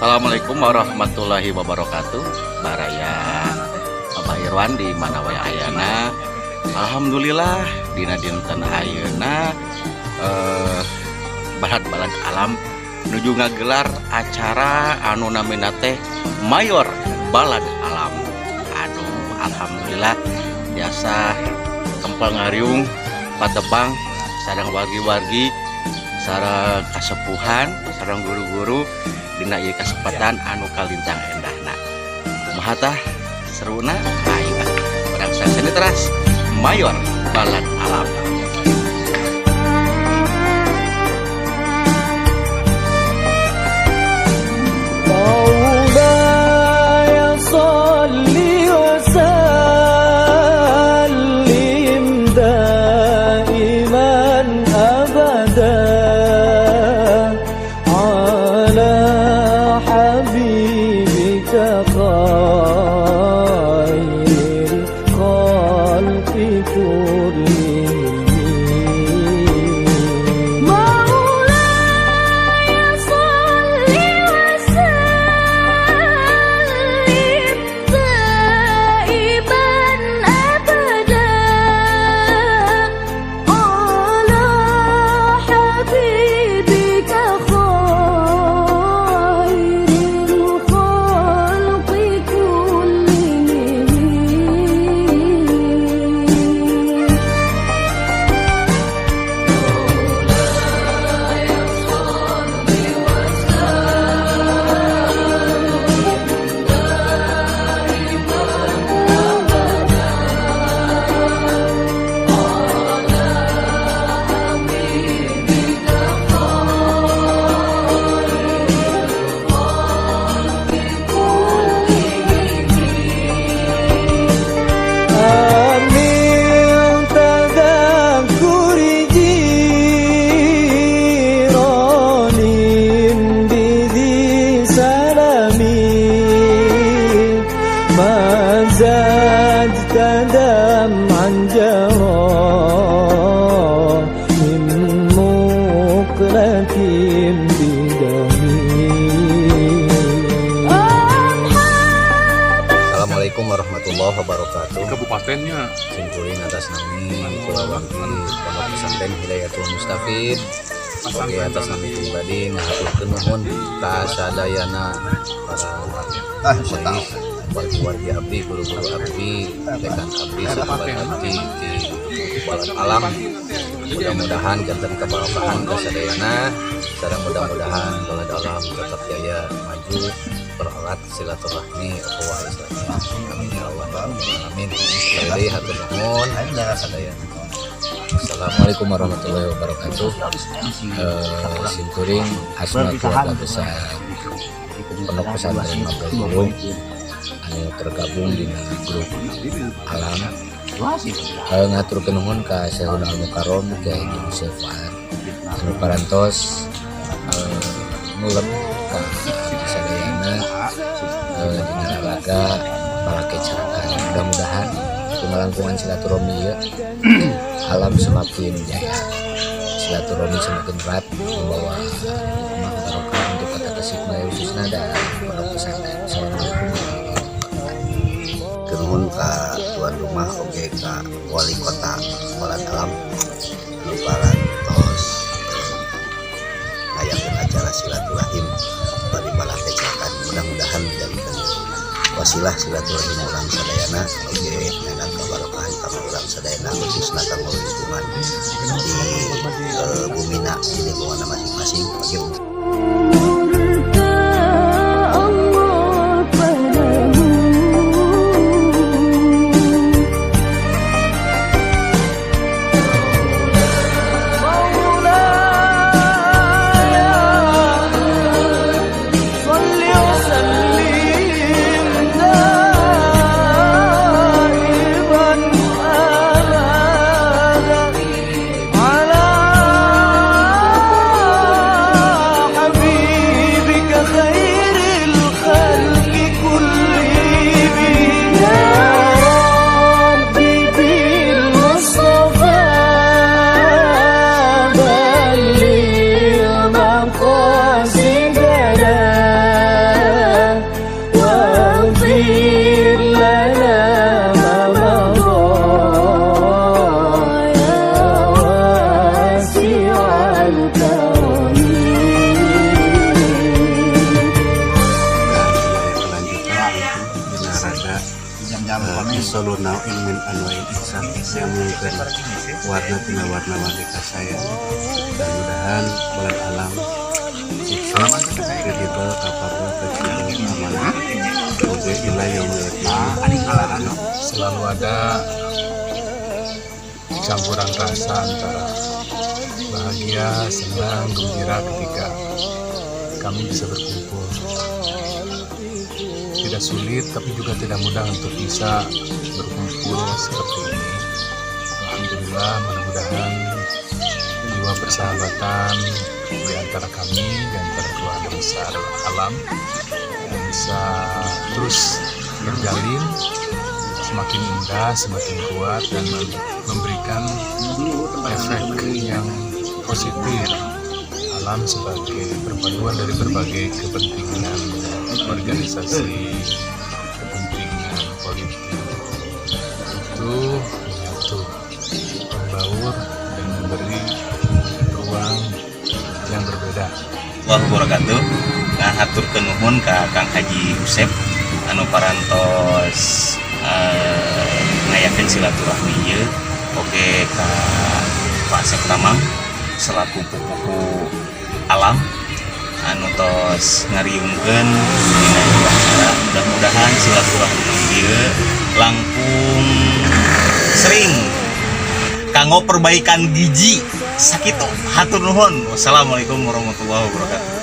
Assalamualaikum warahmatullahi wabarakatuh. Baraya Abah Irwan di mana wae ayana. Alhamdulillah, dina dinten ayeuna balad-balad alam nuju ngagelar acara anu namina teh Mayor Balad Alam. Aduh, alhamdulillah biasa kempel ngariung patepang sareng wargi-wargi, sareng kasepuhan, sareng guru-guru dina ieu kesempatan anu kalintang endahna. Kumaha tah seruna? Ayo ah, urang sakseni teras Mayor Balad Alam. مولاي صل وسلم دائما أبدا على حبيبك خير الخلق كلهم. مولاي صل وسلم دائما أبدا على حبيبك خير الخلق كلهم. من تذكر جيران بذي سلام ما زدت دمعا جرى من مقلة بدمي. Assalamualaikum warahmatullahi wabarakatuh. Kabupatennya. Simkuring atas nami kulawargi Pondok Pesantren Hidayatul Mustafid. Oke, atas nami pribadi ngahaturkeun nuhun ka sadayana para masyayikh, wargi-wargi abdi, guru-guru abdi, rekan abdi, sahabat abdi di Balad Alam. Mudah-mudahan janten kebarokahan ka sadayana, sareng mudah-mudahan Balad Alam tetap jaya, maju, pererat silaturahmi ukhuwah Islamiyah. Amin ya Allah ya Rabbal alamin. Sekali hatur nuhun sadayana. Assalamualaikum warahmatullahi wabarakatuh. Simkuring asma keluarga besar Pondok Pesantren Mabda'ul Ulum anu tergabung di grup alam. Ngaturkeun nuhun ka Syekhuna Al Mukarrom Kiai Haji Yusuf Fuad anu parantos ngulem ka abdi sadayana dina laga palake carakan. Mudah-mudahan kumalangkungan silaturahmi ieu alam semakin jaya, silaturahmi semakin erat, membawa hikmah barokah untuk Kota Tasikmalaya khususnya dan pondok pesantren. Assalamualaikum warahmatullahi wabarakatuh. Nuhun ka tuan rumah oge ka wali kota Balad Alam anu parantos ngayakeun acara silaturahim bari balakecrakan. Mudah-mudahan dijadikan wasilah silaturahim urang sadayana oge nyandak kabarokahan kanggo urang sadayana, khususna kanggo lingkungan di bumina, di lingkungan masing-masing oge. Murka Allah padamu. مولاي صل وسلم دائما أبدا على حبيبك. Afdhalu nau'in min anwa'il ihsan, nyambungkeun warna tina warna-warni kasaya. Mudah-mudahan Balad Alam sukses, kredibel, capable, fleksibel, amanah, oke, ila yaumil. Selalu ada campuran rasa antara bahagia, senang, gembira ketika kami bisa berkumpul. Tidak sulit, tapi juga tidak mudah untuk bisa berkumpul seperti ini. Alhamdulillah, mudah-mudahan jiwa persahabatan di antara kami, di antara keluarga besar Alam, yang bisa terus terjalin semakin indah, semakin kuat, dan memberikan efek yang positif. Alam sebagai perpaduan dari berbagai kepentingan organisasi, kepentingan politik itu menyatu, membaur, dan memberi ruang yang berbeda. Warahmatullahi wabarakatuh. Ngahaturkeun nuhun ka Kang Haji Usep anu parantos ngayakeun silaturahmi ieu, oge ka Pak Asep Tamam selaku pupuhu Alam anu tos ngariungkeun dina ieu acara. Mudah-mudahan silaturahmi ieu langkung sering kanggo perbaikan gizi. Sakitu, hatur nuhun. Wassalamualaikum warahmatullahi wabarakatuh.